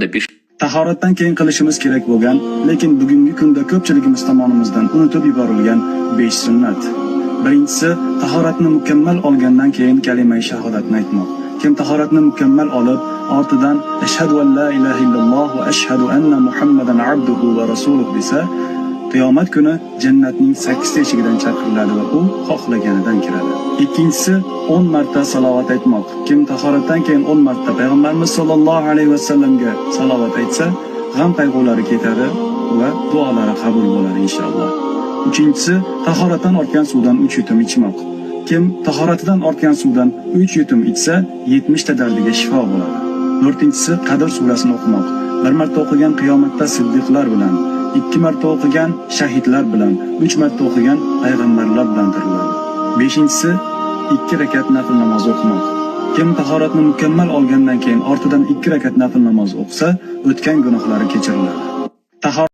Пиши. Tahoratdan keyin qilishimiz kerak bo'lgan, lekin bugungi kunda ko'pchiligimiz tomonimizdan unutib yuborilgan 5 sunnat. Birinchisi, tahoratni mukammal olgandan keyin kalimai shahodatni aytmoq. Kim tahoratni mukammal olib, ortidan "Ashhadu an la ilaha illalloh va ashhadu anna Muhammadan abduhu va rasuluhu" desa, qiyomat kuni jannatning 8 ta eshigidan chaqiriladi va u xohlaganidan kiradi. Ikkinchisi, 10 marta salovat aytmoq. Kim tahoratdan keyin 10 marta payg'ambarimiz sollallohu alayhi vasallamga salovat aytsa, g'am qayg'ulari ketadi va duolari qabul bo'ladi inshaalloh. Uchinchisi, tahoratdan ortgan suvdan 3 yutum ichmoq. Kim tahoratidan ortgan suvdan 3 yutum ichsa, 70 ta dardiga shifo bo'ladi. To'rtinchisi, Qadr surasini o'qimoq. Bir marta o'qigan qiyomatda siddiqlar bilan, ikki marta o'qigan shahidlar bilan, uch marta o'qigan payg'ambarlar bilan tiriladi. Beshinchisi, ikki rakat nafl namozi o'qimoq. Kim tahoratni mukammal olgandan keyin ortidan ikki rakat nafl namoz o'qisa, o'tgan gunohlari kechiriladi. Tahorat